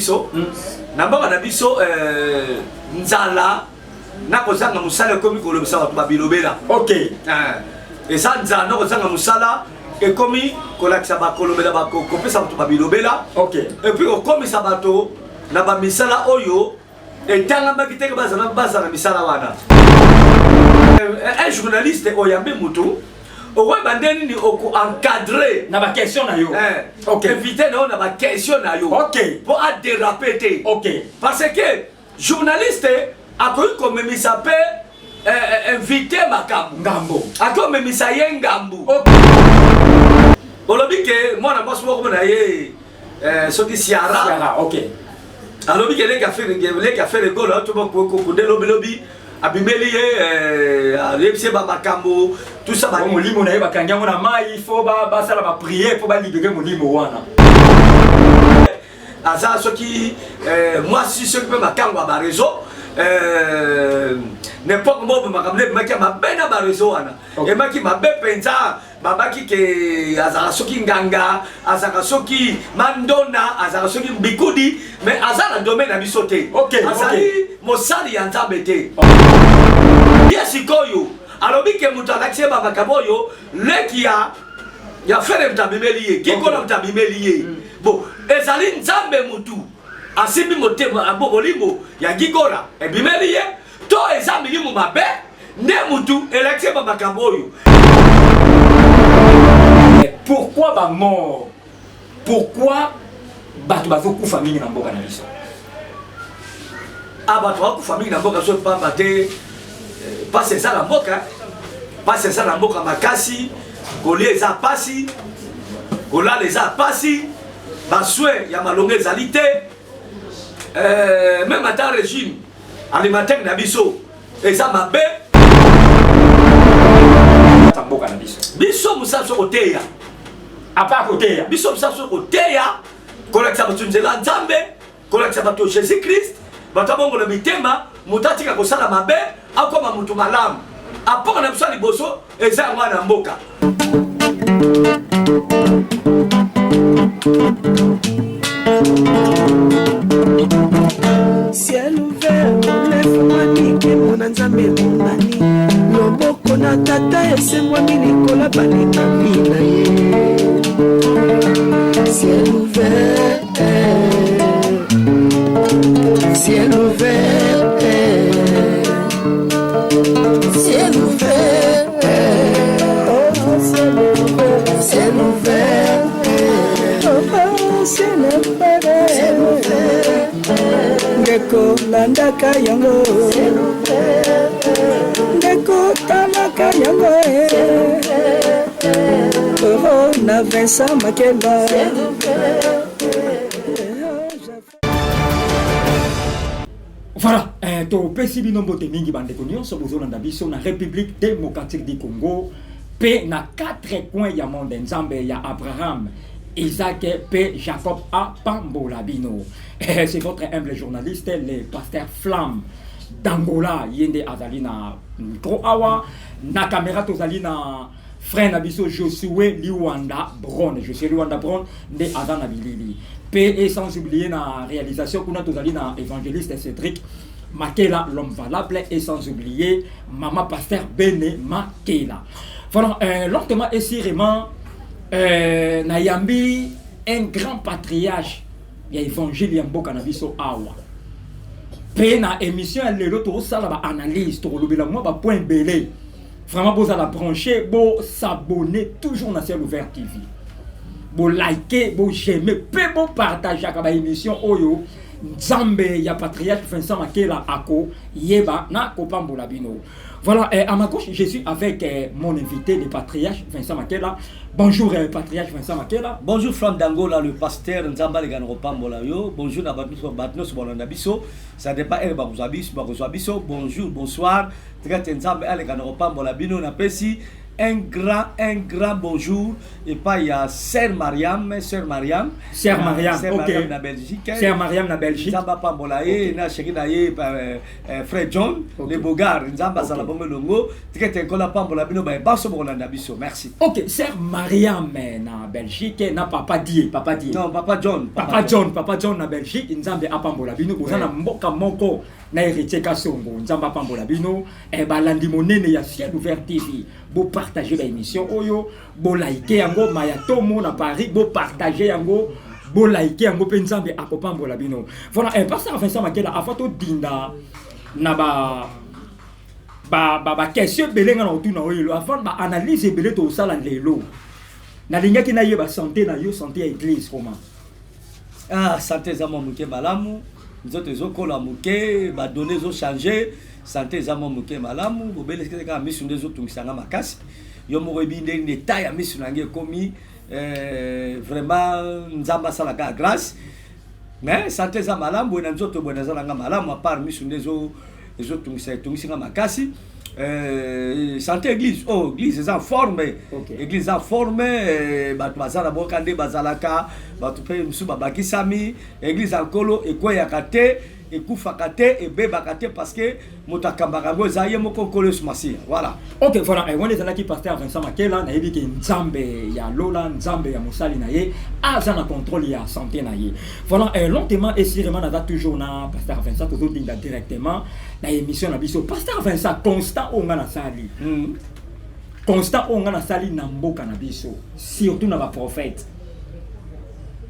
biso, na mboka na biso, nzala na kozanga mosala ekomi kolobisa bato babilobela. Eza nzala na kozanga mosala ekomi kolakisa bakolobela, kopesa bato babilobela. Et puis kokomisa bato na bamisala oyo etangamaki teke bazala misala wana. Un journaliste oyambi mutu, okoyeba nde nini okoencadre na baquestion na yo. Invité na yo na baquestion na yo mpo adérape te. Parce que journaliste akoki komemisa mpe invité makambo. Ngambo. Akoki komemisa ye ngambu. Olobi ke mwana mwasi moko na ye, soki Siara. Siara, ok. Alobi ke leki a Ferre Gola to kokunde lobilobi abimeli ye, ayebisi ye bamakambo, tout ça. Molimo na ye bakangi yango na mai, fo basala baprière mpo balibérer molimo wana. Aza soki mwasi, soki mpe makambo ya baréseau, n'importe moko, makambo nde ebimaki ya mabe na baréseau wana, ebimaki mabe mpenza. Babaki ke azalaka soki nganga, azalaka soki mandona, azalaka soki mbikudi, mais aza na domaine na biso te. Azali mosali ya Nzambe te. Ye sikoyo alobi ke moto alakisi ye bamakambo oyo, leki ya Ferre moto abimeli ye, kikola moto abimeli ye. Bon, ezali Nzambe motu asimbi motema bo molimo ya Gigola ebimeli ye, to eza milimo mabe nde mutu elakisi ye bamakambo oyo? Pourquoi bamort? Pourquoi bato bazokufa mingi na mboka na biso? A bato bakufa mingi na mboka so pamba te, pasi eza na mboka, pasi eza na mboka makasi. Kolia eza pasi, kolala eza pasi, basoin ya malongo ezali te. Même ata régime alimentaire na biso eza mabe. Ta mboka na biso. Biso mosala so koteya. Apa koteya. Biso mosala so koteya, kolakisa bato nzela Nzambe, kolakisa bato Jésus Christ, bato abongola mitema, moto atika kosala mabe, akoma moto malamu. Apoka na biso ya liboso eza yango wana na mboka. Ciel ouvert efungwami, nkembo na Nzambe emonani, loboko na Tata esengwami likolo balingami na ye. Ciel ouvert, ciel ouvert, ciel ouvert, oh, ciel ouvert, ciel ouvert, oh, ciel ouvert, ciel ouvert. Ndeko, landaka yango, ndeko, talaka yango oh, na Vincent Makela. Voilà, topesi bino mbote mingi, bandeko nyonso bozolanda biso na République démocratique du Congo mpe na quatre coins ya monde. Nzambe ya Abraham, Isaac mpe Jacob apambola bino. C'est votre humble journaliste, le pasteur Flamme d'Angola, ye nde azali na micro awa. Na caméra tozali na frère na biso Josué Liwanda Bron. Josué Liwanda Bron nde aza na bilili mpe, et sans oublier na réalisation kuna tozali na évangéliste Cédric Makela, l'homme valable, et sans oublier maman pasteur Bene Makela. Voilà, lentement et sûrement, nayambi un grand patriarche ya évangile ya mboka na biso awa. Mpe na émission ya lelo tokosala baanalyse, tokolobela mwa bapoint ebele. Vraiment, bozala branché, bosabonner toujours na Ciel Ouvert TV, bolike, bojaime mpe bopartageaka baémission oyo. Nzambe ya patriarche Vincent Makela ako yeba na kopambola bino. Voilà, à ma gauche, je suis avec mon invité, le patriarche Vincent Makela. Bonjour, patriarche Vincent Makela. Bonjour Flamme d'Angola, le pasteur. Nzambe aleka na kopambola yo. Bonjour na bato nyonso bolanda biso. Ça dépend heure bakozwa biso, bakozwa biso. Bonjour, bonsoir. Tika te Nzambe aleka na kopambola bino. Napesi Un grand bonjour epai ya Sœur Mariam, Sœur Mariam. Sœur Mariam. Sœur Mariam na Belgique. Sœur Mariam na Belgique. Nzambe apambola ye na chéri na ye, frère John le Bogar. Nzambe azala bongo elongo. Tika ete Nkolo apambola bino baye banso bokolanda biso. Merci. Ok, Sœur Mariam na Belgique na Papa Die, Papa Die. Non, Papa John. Papa John, Papa John na Belgique, Nzambe apambola bino. Boza na mboka moko na Héritier Kasongo. Nzambe apambola bino. Balandi monene ya Ciel Ouvert TV, bopartage baémission oyo, bolike yango. Maya Tomo na Paris, bopartage yango, bolike yango mpe Nzambe akopambola bino. Voilà, pasteur Vincent Makela, avant todinda na ba question ebele nga na kotuna oyo, avant baanalyse ebele tosala lelo, nalingaki nayeba santé na yo, santé ya église comment? Ah, santé eza mwa moke malamu. Nzoto ezokola moke, badonnées ezochange. Santé eza mwa moke malamu, bobele kaka misu nde ezotungisa nga makasi. Yo moko ebi ndenge nini eta ya misu na ngai ekomi. Vraiment, Nzambe asalaka ya grâce, mais santé eza malamu boye na nzoto boye, naza na nga malamu, à part misu nde ezotungisa, etungisi nga makasi. Santé église, oh, église eza en forme. Église eza en forme. Bato baza na boka nde bazalaka, bato mpe mosusu babakisami. Église ya Nkolo ekweyaka te, ekufaka te, ebebaka te, parce que moto akambaka yango eza ye moko Nkolo Yesu Masiya. Voilà. Ok, voilà, wana ezalaki pasteur Vincent Makela. Nayebi ke Nzambe ya lola, Nzambe ya mosali na ye, aza na contrôle ya santé na ye. Voilà, lentement et sûrement, naza toujours na pasteur Vincent. Tozodinda directement na émission na biso. Pasteur Vincent, constat oyo nga nasali, constat oyo nga nasali na mboka na biso, surtout na baprophète,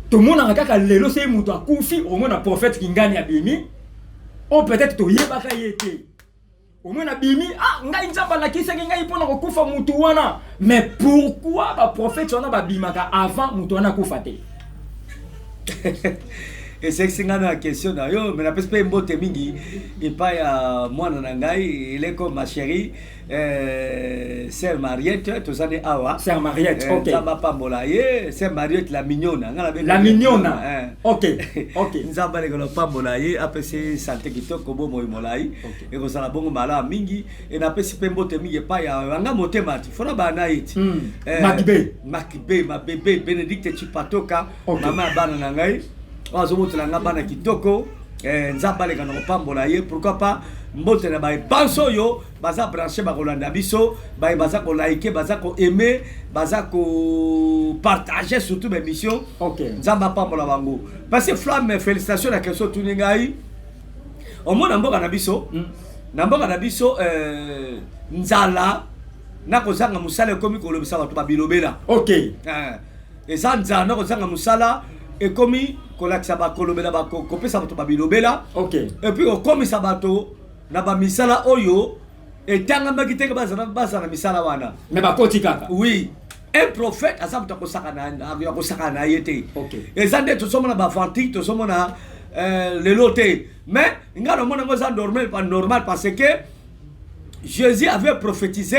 tomonaka kaka lelo soki moto akufi, omona prophète kingani abimi, oyo peut-être toyebaka ye te, omona bimi: "Ah, ngai Nzambe alakisaki ngai mpona kokufa mutu wana." Mais pourquoi baprophète wana babimaka avant mutu wana akufa te? Esekisi ngai na question na yo, mais napesi mpe mbote mingi epai ya mwana na ngai eleko, ma chérie, sœur Mariette. Toza nde awa. Sœur Mariette. Ok. Nzambe apambola ye, sœur Mariette la mignona. Ngai nabenga La mignona. Ok. Nzambe alekela opambola ye, apesi santé kitoko, bomoi molai. Ekozala bongo malamu mingi. E napesi mpe mbote mingi epai ya yanga motema ti fona bana ye ti. Makibe. Makibe, mabebe Bénédicte Chipatoka. Mama ya bana na ngai oyo azobotela nga bana kitoko. Nzambe aleka na kopambola ye. Pourquoi pas mbote na baepanse oyo baza branché, bakolanda biso, baye baza kolike, baza koaime, baza kopartage surtout baémission. Nzambe apambola bango. Parce que Flamme, félicitation na question otuni ngai. Omona mboka na biso, na mboka na biso, nzala na kozanga mosala ekomi kolobisa bato babilobela. Eza nzala na kozanga mosala ekomi kolakisa, bakolobela, kopesa bato babilobela. Et puis kokomisa bato na bamisala oyo etangamaki teke bazala na misala wana. Mais bakoti kaka. Oui, un prophète aza moto akosaka na ye te. Eza nde tozomona baventique, tozomona lelo te, mais ngai namona yango eza normal, pas normal, parce que Jésus avait prophétisé: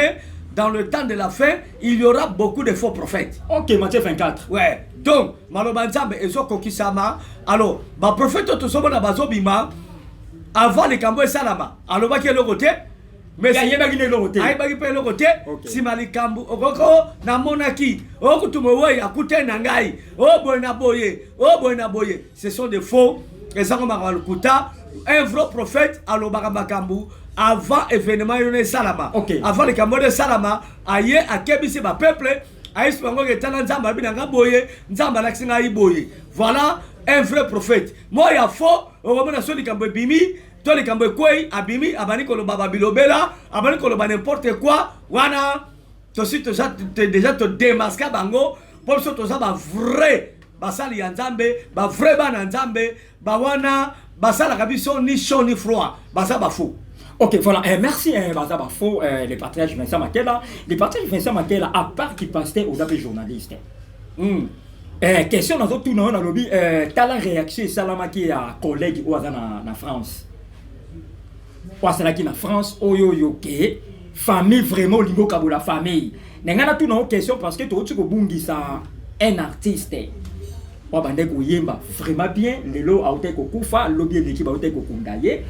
dans le temps de la fin, il y aura beaucoup de faux prophètes. Ok, Matthieu 24. Ouais, donc maloba Nzambe ezokokisama. Alors baprophète oyo tozomona bazobima avant likambo esalama, alobaki eloko te, mais ayebaki nde eloko te. Ayebaki mpe eloko te. Nsima likambo okoko: "Namonaki okutu mowei akutani na ngai, o boye na boye, o boye na boye." Ce sont des faux, ezango makambo ya lokuta. Un vrai prophète alobaka makambo avant événement yo esalama. Avant likambo oyo esalama, aye akebisi bapeuple, ayebisi bango ke tala, Nzambe alobi na nga boye, Nzambe alakisi ngai boye. Voilà un vrai prophète. Mo ya faux, okomona so likambo ebimi to likambo ekwei, abimi, abandi koloba babilobela, abandi koloba n'importe quoi. Wana tosi toza déjà todémasquer bango, mpo biso toza bavrai basali ya Nzambe, bavrai bana Nzambe. Bawana basalaka biso ni chaud ni froid, baza bafaux. Ok, voilà. Merci, Baza Bafo, le patriarche Vincent Makela. Le patriarche Vincent Makela, à part qui pasteur, aux appels journaliste. Question dans tout na lobi, tala réaction esalamaki ya collègue oyo aza na France. Oyo asalaki na France, oyo yo ke famille vraiment olingi okabola famille. Na ngai natuna yo question parce que touti kobungisa un artiste oyo abandaki koyemba vraiment bien. Lelo autaki kokufa, lobi eleki bautaki kokunda ye.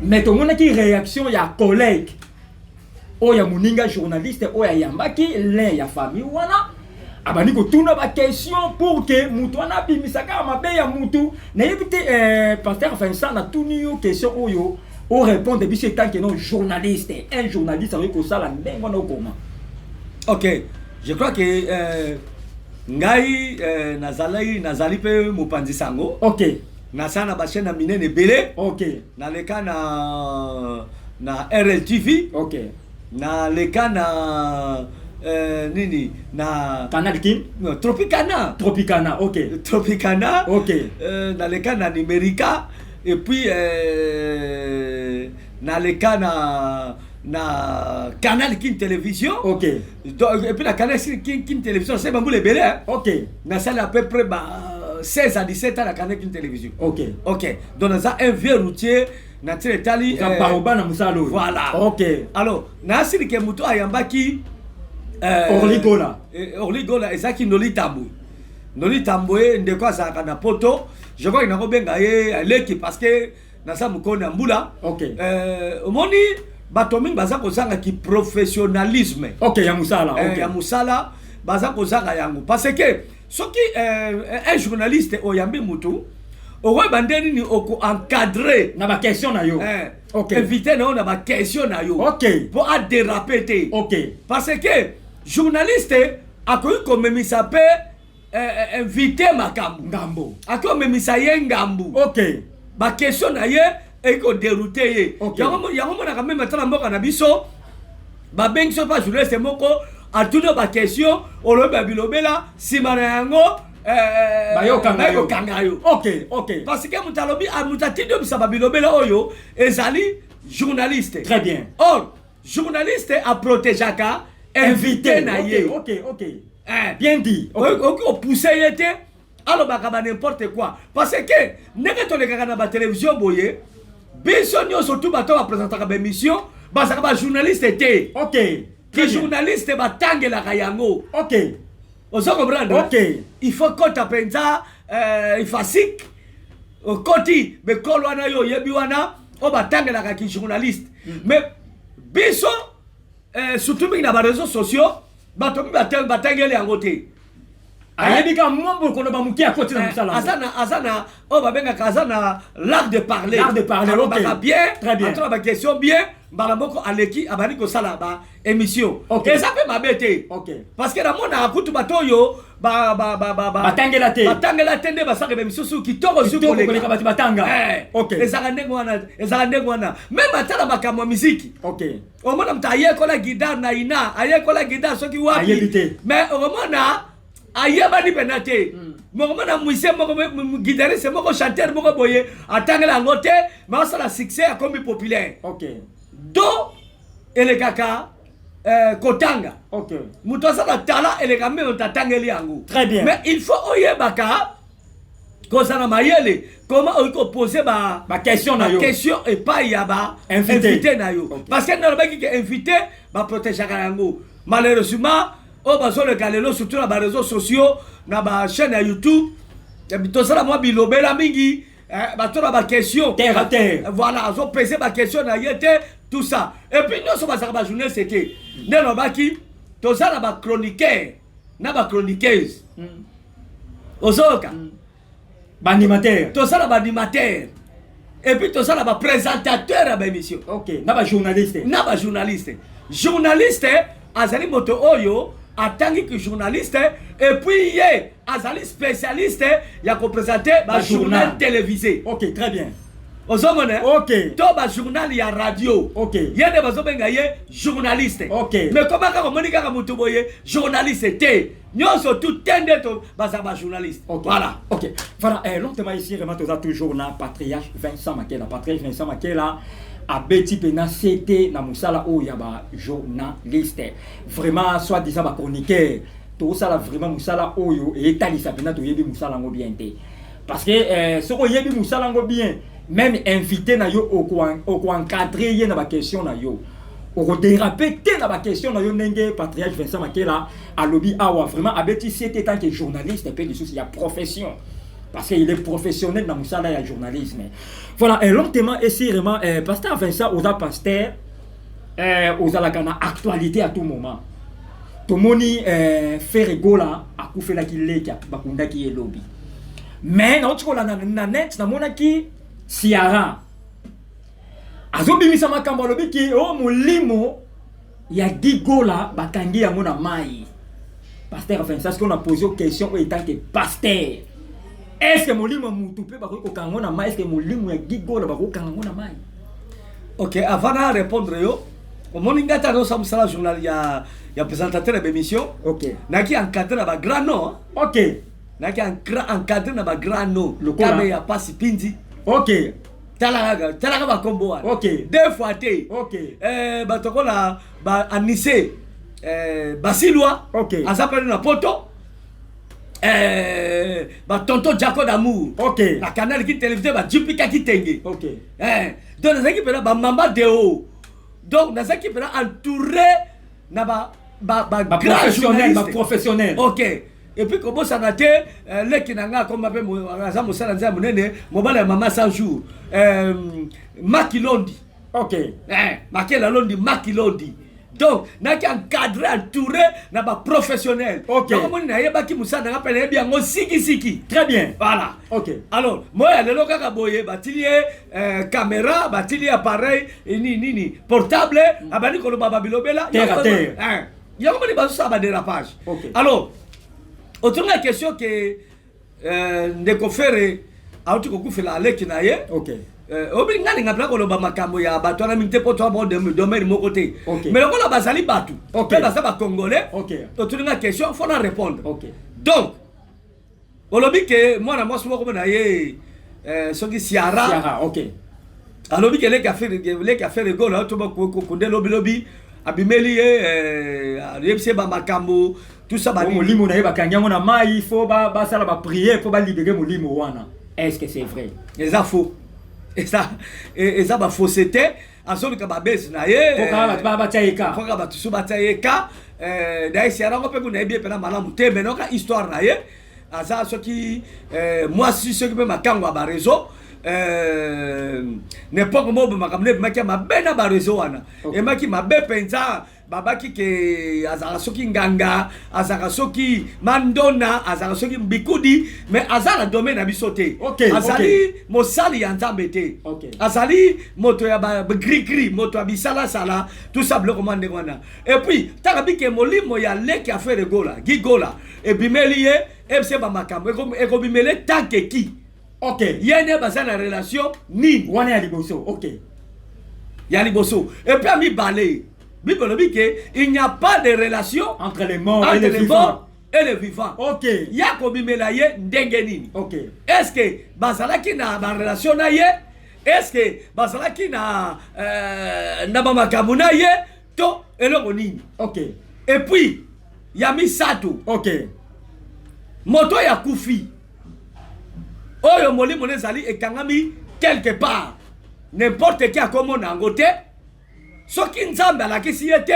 Mais tomonaki réaction ya collègue. Oyo ya moninga journaliste oyo ayambaki l'un ya famille wana, abandi kotuna baquestion pour que mutu wana abimisa kaka mabe ya mutu. Nayebi te, pasteur Vincent, natuni yo question oyo, orépondre biso etant que non journaliste. Un journaliste akoki kosala ndenge wana okoma? Ok, je crois que ngai nazali mpe mopanzi sango. Nasala na bachaîne ya minene ebele. Naleka na RLTV. Naleka na nini, na Canal Kin. No, Tropicana. Tropicana, ok. Tropicana. Naleka na Numérica et puis naleka na Canal Kin Télévision. Donc, et puis na Canal Kin Télévision, c'est bambula ebele, hein. Nasali à peu près ba 16 à 17 ans na Canal Kin Télévision. Ok, donc naza un vieux routier na ntina etali Oza baoba na mosala oyo. Voilà. Alors, nasilike moto ayambaki Orly Gola. Orly Gola ezalaki Noli Tambwe. Noli Tambwe, ndeko azalaka na Poto. Je crois que nakobenga ye aleki parce que naza mokoni ya mbula. Omoni, bato mingi baza kozanga ki professionnalisme. Ok, ya mosala. Ya mosala baza kozanga yango parce que soki un journaliste oyambi mutu, okoyeba nde nini okoencadre na baquestion na yo. Invité na yo na baquestion na yo mpo adérape te. Parce que journaliste akoki komemisa mpe invité makambo. Ngambo. Akoki komemisa ye ngambu. Baquestion na ye eki kodérouter ye. Yango monaka même ata na mboka na biso, babengi so mpa journaliste moko, atuni yo baquestion, olobi babilobela, nsima na yango Bayokanga yo. Bayokanga yo. Ok ok Parce que moto alobi, ah, moto atindi obisa babilobela oyo ezali journaliste. Très bien. Or journaliste aprotégeaka invité na ye. Ok, bien dit. Okoki kopousse ye te alobaka ba n'importe quoi, parce que ndenge tolekaka na batélévision boye, biso nyonso tu bato baprésentaka baémission bazalaka bajournaliste te. Très Ki bien. journaliste batangelaka yango. Ozo comprendre? Ok. Il faut kota mpenza IFASIC, okoti bekolo wana, yo oyebi wana oyo batangelaka ki journaliste. Mais biso surtout mingi na baréseaux sociaux, bato mingi batangeli yango te. Ayebi kaka mwa bokono bamoke, akoti na mosala. Aza na oyo babengaka, aza na l'art de parler. L'art de parler, ok. Alobaka bien. Très bien. Atona baquestion bien, mbala moko aleki, abandi kosala ba émission. Eza mpe mabe te. Parce que namonaka kutu bato oyo Batangela te. Batangela te nde basalaka baémission su kitoko su Kitoko koleka bato batanga. Ezalaka ndenge wana, ezalaka ndenge wana. Même atala makambo ya miziki, omona moto ayekola guitare na ina, ayekola guitare soki wapi. Ayebi te. Mais okomona ayebani mpena te. Mokomona musicien moko, guitariste moko, chanteur moko boye, atangela yango te, mais asala succès, akomi populaire. Do elekaka kotanga. Moto aza na talent eleka mpe moto atangeli yango. Très bien. Mais il faut oyebaka kozala mayele comment okoki kopose ba Baquestion na yo. Baquestion epai ya ba Invité. invité na yo. Parce que nalobaki ke invité baprotégeaka yango. Malheureusement, oyo bazoleka lelo, surtout na baréseaux sociaux, na bachaîne ya YouTube, tosala mwa bilobela mingi, bato na baquestion Terre à terre. Voilà, azopese baquestion na ye te, tout ça. Et puis nyonso bazalaka bajournaliste te. Nde nalobaki, toza na bachroniqueur na bachroniqueuse, ozoyoka? Baanimateur. Toza na baanimateur et puis toza na baprésentateur ya baémission. Ok, na bajournaliste. Na bajournaliste. Journaliste azali moto oyo atangi ki journaliste et puis ye azali spécialiste ya koprésente bajournal Bajournal. télévisé. Ok, très bien. Ozomona? Ok. To bajournal ya radio. Ye nde bazobenga ye journaliste. Mais koma kaka omoni kaka moto boye journaliste te, nyonso tu te nde to bazala bajournaliste. Voilà. Ok. Voilà, lentement ici, vraiment, toza toujours na patriarche Vincent Makela. Patriarche Vincent Makela, abeti pena CT na mosala oyo ya ba journaliste. Vraiment, soi-disant ba chroniqueur. Tosala vraiment mosala oyo etalisa pena toyebi mosala yango bien te. Parce que soki oyebi mosala yango bien, même invité na yo okoencadre ye na baquestion na yo, okodérape te na baquestion na yo. Ndenge patriarche Vincent Makela alobi awa, vraiment abeti sete tant que journaliste mpe lisusu ya profession, parce qu'il est professionnel dans mosala ya journalisme. Voilà, et lentement et sûrement, pasteur Vincent, oza pasteur. Ozalaka na actualité à tout moment. Tomoni Ferre Gola akufelaki leki, bakundaki ye lobi. Mais nauti kolanda na net, namonaki Ciara azobimisa makambo, alobi ki o molimo ya Gigola bakangi yango na mai. Pasteur Vincent, ce qu'on a posé question oyo, en tant que pasteur, est ce que molimo ya mutu mpe bakoki kokanga yango na mai? Est ce que molimo ya Gigola bakoki kokanga yango na mai? Ok, avant na répondre yo, omoni ngai ata nazosala mosala journal ya présentateur ya bémission, naki encadré na bagrand nom. Naki encadré na bagrand nom. Lokola? Kabe ya pasi pindi. Talaka, talaka bakombo wana. Deux fois te. Bato kola ba anise, basilwa. Aza pene na poto, batonton Jaco d'amour. Na canal ki télévision, bajipikaki tenge. Donc nazalaki mpena bamama deo, donc nazalaki mpena entouré na ba grand baprofessionnel. Journaliste. Baprofessionnel. Ok, et puis kobosana te, leki na nga akoma mpe aza mosala nzambe monene, mobali ya mama 100 jours, Makilondi. Makela Londi, Makilondi. Donc naki encadré, entouré na baprofessionnel. Donc omoni, nayebaki mosala nanga mpe nayebi yango sikisiki. Très bien. Voilà. Alors moya lelo kaka boye, batili ye caméra, batili ye appareil, nini nini, portable, abandi koloba babilobela. Terre à terre. Yango moni bazosala badérapage. Alors otonga question ke ndeko Ferre auti kokufela aleki na ye. Obi nga ninga mpena koloba makambo ya bato wana mingi te, mpo toa bo domaine moko te. Mais lokola bazali bato mpe baza bacongolais, otuninga question, faut na répondre. Donc olobi ke mwana mwasi moko na ye, soki Siara. Ciara, ok. Alobi ke leki ya Ferre Gola to bakunde lobilobi, abimeli ye, ayebisi ye bamakambo, tout ça. Bo molimo na ye bakangi yango na mai, faut basala baprière mpo balibérer molimo wana. Est ce que c'est vrai? Eza faux, eza bafausseté. Azoluka babese na ye. Po kaka bato batia ye ka. Foka bato so batia ye ka. Daye Siara yango mpe kuna, nayebi ye mpena malamu te, mais noka histoire na ye, aza soki mwasi, soki mpe makango ya baréseau, n'époque moko makambo nde ebimaki ya mabe na baréseau wana. Emaki mabe mpenza, babaki ke azalaka soki nganga, azalaka soki mandona, azalaka soki mbikudi, mais aza na domaine na biso te. Azali mosali ya Nzambe te. Azali moto ya bagrigri, moto ya bisalasala, tout ça, biloko mwa ndenge wana. Et puis tala bike, molimo ya leki ya Ferre Gola, Gigola, ebimeli ye, ebise bamakambo ekobimele tanke ki? Ye nde baza na relation nini? Wana ya liboso, ok. Ya liboso. Et puis ya mibale, Bible elobi ke il n'y a pas de relation entre les morts entre et les les vivants. Morts et les vivants. Ya kobimela ye ndenge nini? Est ce que bazalaki na barelation na ye? Est ce que bazalaki na bamakambo na ye to eloko nini? Et puis ya misato, moto oyo akufi, oyo molimo na ezali ekangami quelque part, n'importe qui akomona yango te soki Nzambe alakisi ye te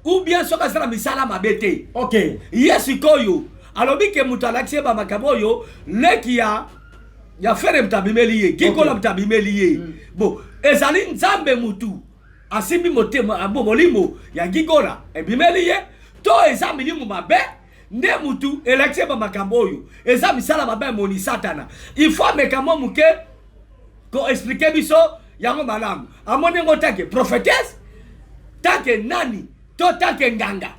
ou bien soki asala misala mabe te. Ye sikoyo alobi ke moto alakisi ye bamakambo oyo, leki ya Ferre moto abimeli ye, Gikola moto abimeli ye. Bon, ezali Nzambe mutu asimbi motema bo molimo ya Gigola ebimeli ye, to eza milimo mabe nde mutu elakisi ye bamakambo oyo? Eza misala mabe emoni Satana. Il faut ameka mwa moke koexpliquer biso yango malamu. Amoni yango take prophétesse, take nani, to take nganga.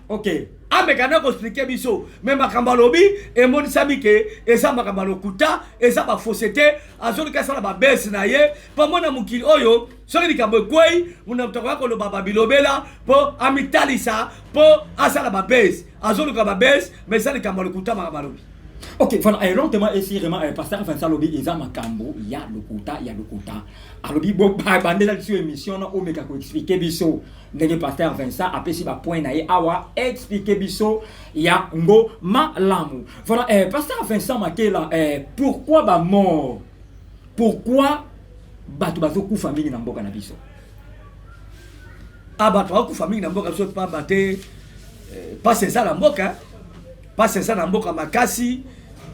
Ameka na koexpliquer biso. Mais makambo alobi emonisami ke eza makambo ya lokuta, eza bafausseté. Azoluka asala babese na ye mpo amona mokili oyo. Soki likambo ekwei, moto akoya koloba babilobela mpo amitalisa, mpo asala babese. Azoluka babese, mais eza likambo ya lokuta makambo alobi. Ok, voilà, lentement et sûrement, pasteur Vincent alobi eza makambo ya lokuta, ya lokuta. Alobi bo bandela biso émission na omeka ko expliquer biso ndenge pasteur Vincent apesi ba point na ye awa, expliquer biso ya ngo malamu. Voilà, pasteur Vincent Makela, pourquoi ba mort? Pourquoi bato bazokufa mingi na mboka na biso? Ah, bato bakufa mingi na mboka biso pamba te, pasi eza na mboka, pasi eza na mboka makasi.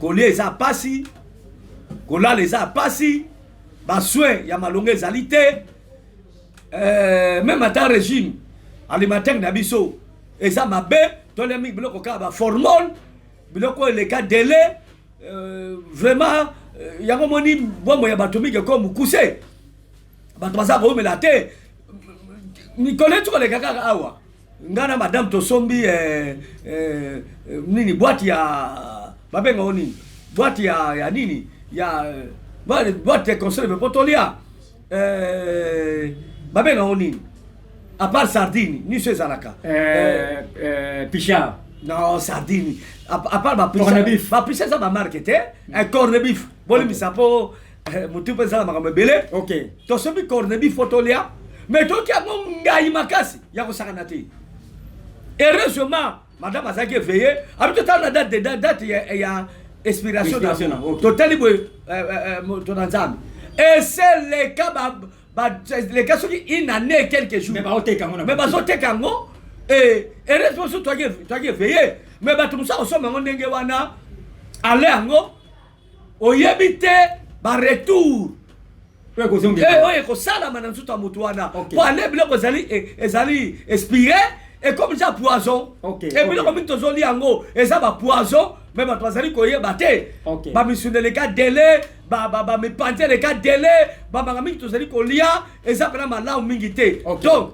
Kolia eza pasi, kolala eza pasi, basoin ya malonga ezali te. Même ata régime Alimentaire na biso eza mabe, tolia mingi biloko kaka baformol, biloko oyo eleka délai. Vraiment, yango moni bombo ya bato mingi eko mokuse, bato baza koumela te. Mikolo eti koleka kaka awa, ngai na madame tosombi nini, boîte ya, babenga nini, boîte ya nini, ya boîte de conserve mpo tolia. Babenga ngo nini, à part sardine nyonso ezalaka? Pichard. Non, sardine, à part Corned-beef. Bapichard eza bamarque te, corned-beef. Bolimbisa mpo motu mpe ezala makambo ebele. Tosombi corned-beef po tolia, mais toki yango ngai makasi ya kosakana te. Heureusement madame azalaki éveillé, abi totala na date ya expiration. Expiration. Na Totali boye, moto na Nzambe, eseleka leka soki une année quelques jours. Mais baoteka yango na Mais bazoteka yango. E heureusement so toaki éveillé, mais bato mosusu akosomba yango ndenge wana, ale yango, oyebi te baretour oyo ekozongela. Oyo ekosalama na nzoto ya motu wana. Ok. Po ale biloko ezali expiré, ekomi eza poison. E biloko mingi tozolia yango eza bapoison, mais bato bazali koyeba te. Bamisuni eleka délai, bamipanzi eleka délai, bamanga mingi tozali kolia eza mpena malamu mingi te. Donc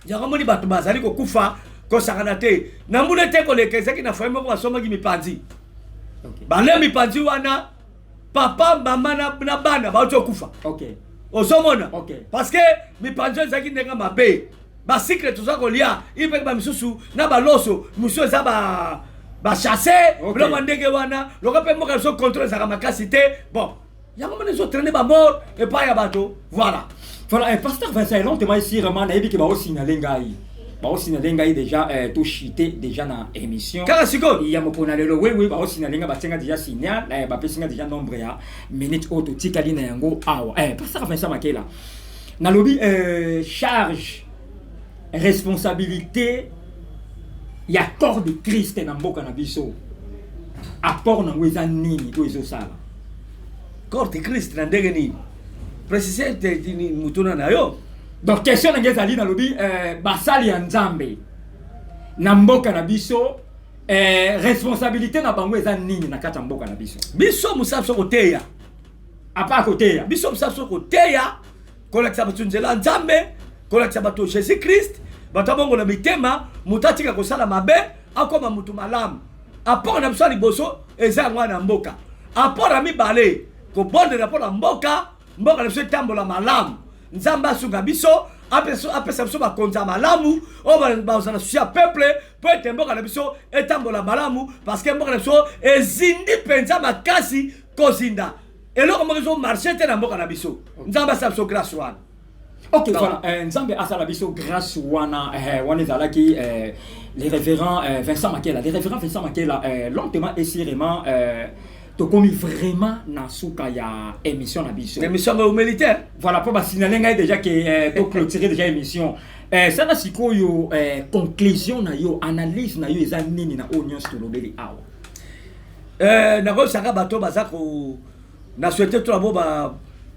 yango moni bato bazali kokufa kosakana te. Na mbula te koleka, ezalaki na foyer moko, basombaki mipanzi. Bale mipanzi wana, papa, mama na bana bauti okufa. Ozomona? Parce que mipanzi oyo ezalaki ndenge mabe, basucre toza kolia ipeke, bamisusu na baloso mosusu eza bachasse. Biloko ya ndenge wana, loka mpe mboka biso contrôle ezalaka makasi te. Bon, yango moni ezotraîner bamort epai ya bato, voilà. Voilà, pasteur Vincent, lentement et sûrement, nayebi ke baosignaler ngai déjà, tochuter déjà na émission. Kaka sikoyo? Ya mokolo na lelo, oui, baosignaler ngai, batienga déjà signal, bapesi nga déjà nombre ya minute oyo totikali na yango awa. Pasteur Vincent Makela, nalobi charge, responsabilité ya corps de Christ na mboka na biso, apport nango eza nini oyo ezosala? Corps de Christ na ndenge nini? Précise te mutuna na yo. Donc question na ngai ezali, nalobi basali ya Nzambe na mboka na biso, responsabilité na bango eza nini na kati ya mboka na biso? Biso mosala biso koteya. À part koteya? Biso mosala biso koteya, kolakisa bato nzela ya Nzambe, kolakisa bato Jésus Christ, bato abongola mitema, moto atika kosala mabe, akóma motu malamu. Apport na biso ya liboso eza yango wana na mboka. Apport ya mibale, kobondela mpo na mboka, mboka na biso etambola malamu, Nzambe asunga biso, apesa biso bakonzi ya malamu oyo bazala souci ya peuple, mpo ete mboka na biso etambola malamu, parce que mboka na biso ezindi mpenza makasi kozinda, eloko moko ezomarcher te na mboka na biso. Nzambe asala biso grâce wana. Ok, voilà, Nzambe asala biso grâce wana. Wana ezalaki les révérends Vincent Makela, les révérends Vincent Makela. Lentement et sûrement, tokomi vraiment na suka ya émission na biso. Émission yango eumeli te. Voilà, mpo basignale ngai déjà ke toclôturer déjà émission. Sala sikoyo conclusion na yo, analyse na yo eza nini na oyo nyonso tolobeli awa? Nakoyebisaka bato baza ko na souhaite to nabo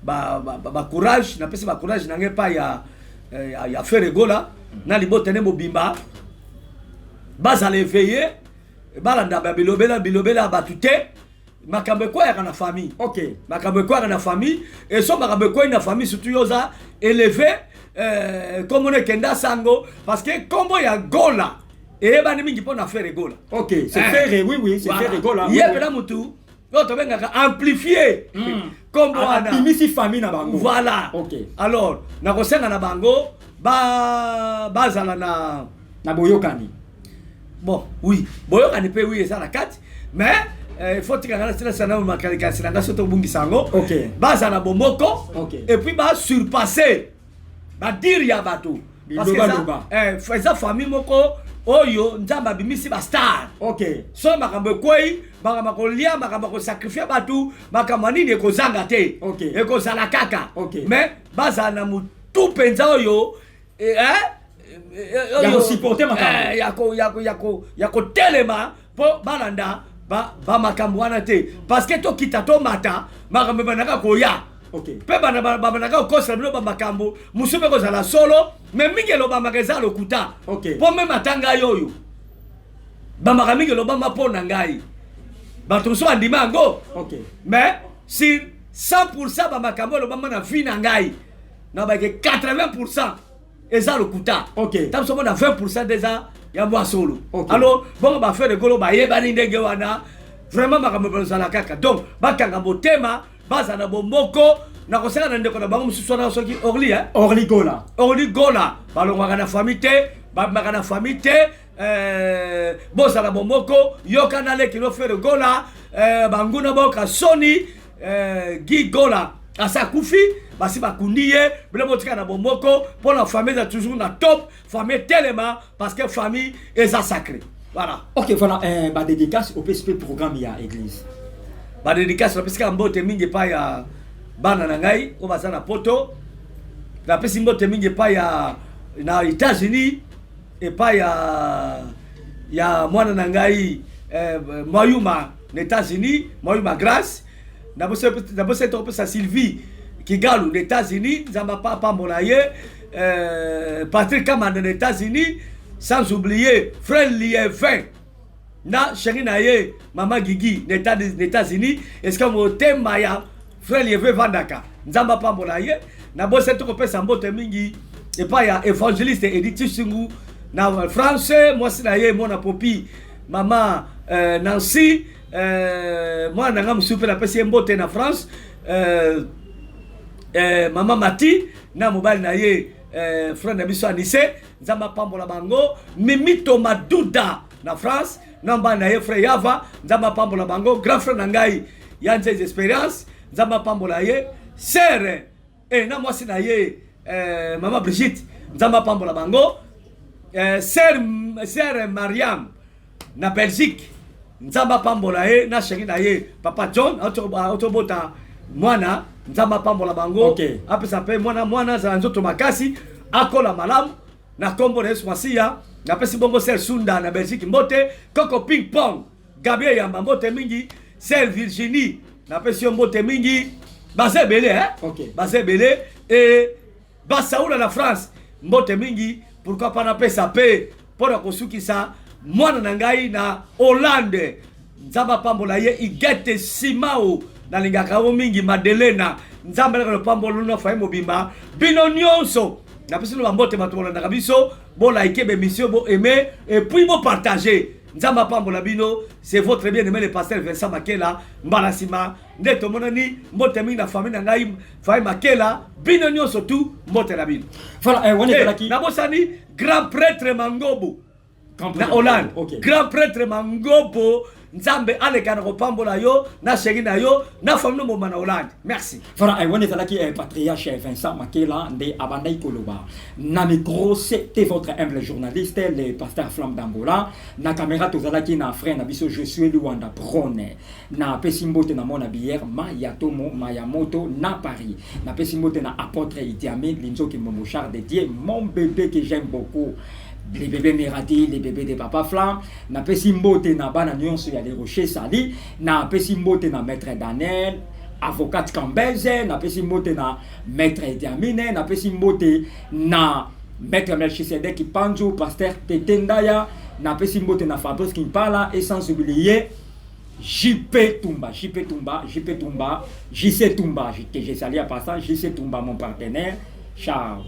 bacourage, napesi bacourage na ngai epai ya Ferre Gola na libota ne mobimba, bazala éveillé, balanda babilobela bilobela ya bato te. Makambo ekweyaka na famille. Makambo ekweyaka na famille, eso makambo ekwei na famille, surtout yo oza élevé, kombo na ekenda sango, parce que kombo ya Gola eyebani mingi mpo na Ferre Gola. Ok, c'est Ferre, oui, c'est Voilà. Ferre Gola. Ye mpena mutu oyo tobengaka amplifie kombo wana. Abimisi famille na bango. Voilà. Alors nakosenga na bango bazala na na boyokani. Bon, oui, boyokani mpe, oui, eza na kati, mais il faut tikanga na sila sana makalekasi na nga so tobungisa yango. Bazala na bomoko et puis basurpasse badire ya bato, parce que Biloba-loba. eza famille moko oyo Nzambe abimisi bastar. So makambo ekwei, makambo ya kolia, makambo ya kosacrifier bato, makambo ya nini ekozanga te. Ekozala kaka. Mais bazala na motu mpenza oyo Ya kosupporter makambo. Ya kotelema mpo balanda bamakambo wana te, parce que tokita tomata, makambo ebandaka koya. Mpe babandaka kokosela bino bamakambo mosusu mpe kozala solo, mais mingi elobamaka eza lokuta. Mpo même ata ngai oyo, bamaka mingi elobama mpo na ngai, bato mosusu bandima yango. Mais sur 100 bamakambo elobama na vie na ngai, na bake 80 eza lokuta. Ta biso mona 20 nde eza ya mwa solo. Alors bongo baFerre Gola bayebani ndenge wana, vraiment makambo ezala kaka. Donc bakanga motema, baza na bomoko na kosala na ndeko na bango mosusu wana, soki Orly, eh? Orly Gola. Orly Gola, balongwaka na famille te, babimaka na famille te. Bozala bomoko, yoka na leki no Ferre Gola. Banguna bayoka soni. Guy Gola asa akufi, basi bakundi ye. Bino botika na bomoko mpo na famille eza toujours na top. Famille telema, parce que famille eza sacré, voilà. Ok, voilà, badédicace opesi mpe programme ya église. Badédicace, napesi kaka mbote mingi epai ya bana na ngai oyo baza na Poto. Napesi mbote mingi epai ya na États-Unis, epai ya mwana na ngai Mayuma na États-Unis, Mayuma Grâce. Nabosi tokopesa Sylvie Kigalu na États-Unis, Nzambe apambola ye. Patrick Kamanda na États-Unis, sans oublier frère Lievin na chéri na ye mama Gigi na États-Unis, esika motema ya frère Lievin evandaka, Nzambe apambola ye. Nabosi tokopesa mbote mingi epai ya évangéliste Edith Chisingu na France, mwasi na ye mwana Popi, mama Nancy. Mwana na nga mosusu mpe napesi ye mbote na France, mama Mati na mobali na ye, frère na biso Anise, Nzambe apambola bango. Mimito Maduda na France na mobali na ye frère Yava, Nzambe apambola bango. Grand frère na ngai ya Nzezi Expérience, Nzambe apambola ye. Sere na mwasi na ye, mama Brigitte, Nzambe apambola bango. Sœur Mariam na Belgique, Nzambe apambola ye na chéri na ye papa John, otobota mwana, Nzambe apambola bango. Apesa mpe mwana, mwana azala nzoto makasi, akola malamu na nkombo na Yesu Masiya. Napesi bongo sœur Sunda na Belgique mbote, koko Ping Pong Gabriel Yamba mbote mingi, sœur Virginie napesi yo mbote mingi. Baza ebele, eh? Baza ebele. E basaula na France mbote mingi. Pourquoi pas napesa mpe mpo na kosukisa mwana na ngai na Hollande, Nzambe apambola ye, Igete Simao, nalingaka yo mingi. Madelena, Nzambe alaka lopambola na famille mobimba. Bino nyonso napesi bino bambote. Bato bolandaka biso, bolike bémission, boaime et puis bopartage. Nzambe apambola bino. C'est votre bien aimé le pasteur Vincent Makela. Mbala nsima nde tomonani. Mbote mingi na famille na ngai, famille Makela. Bino nyonso tu, mbote na bino. Voilà, wana ezalaki Nabosani grand prêtre Mangobo Grand na prêtre. Hollande. Grand prêtre Mangobo, Nzambe aleka na kopambola yo na chéri na yo na famille mobima na Hollande. Merci. Voilà, wana ezalaki patriarche Vincent Makela nde abandaki koloba na micro. C'était votre humble journaliste, le pasteur Flamme d'Angola. Na caméra tozalaki na frère na biso Josué Luanda Prone. Napesi mbote na mwana bière Mayatomo Mayamoto na Paris. Napesi mbote na apôtre Idiame Linzoki Mombochard de Dieu, mon bébé que j'aime beaucoup, les bébés Miradi, les bébés de Papa Flamme. Napesi mbote na bana nyonso ya Les Rochers Sali. Napesi mbote na maître Daniel, avocat Kambeze. Napesi mbote na maître Diamine. Napesi mbote na maître Melchisedek Panzu, pasteur Tete Ndaya. Napesi mbote na Fabrice Kimpala et sans oublier JP Tumba, JP Tumba, JP Tumba, JC Tumba, que je salue en passant, JC Tumba, mon partenaire. Ciao.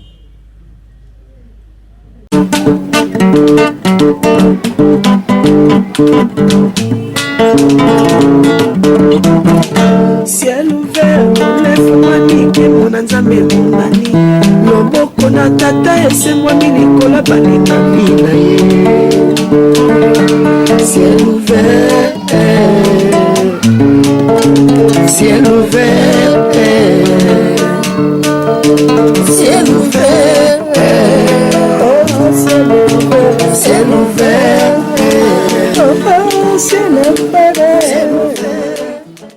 Ciel ouvert efungwami, nkembo na Nzambe emonani, loboko na Tata esengwami likolo balekami na ye. Ciel ouvert, ciel ouvert, ciel ouvert, oh, ciel ouvert, ciel ouvert, oh, ciel ouvert.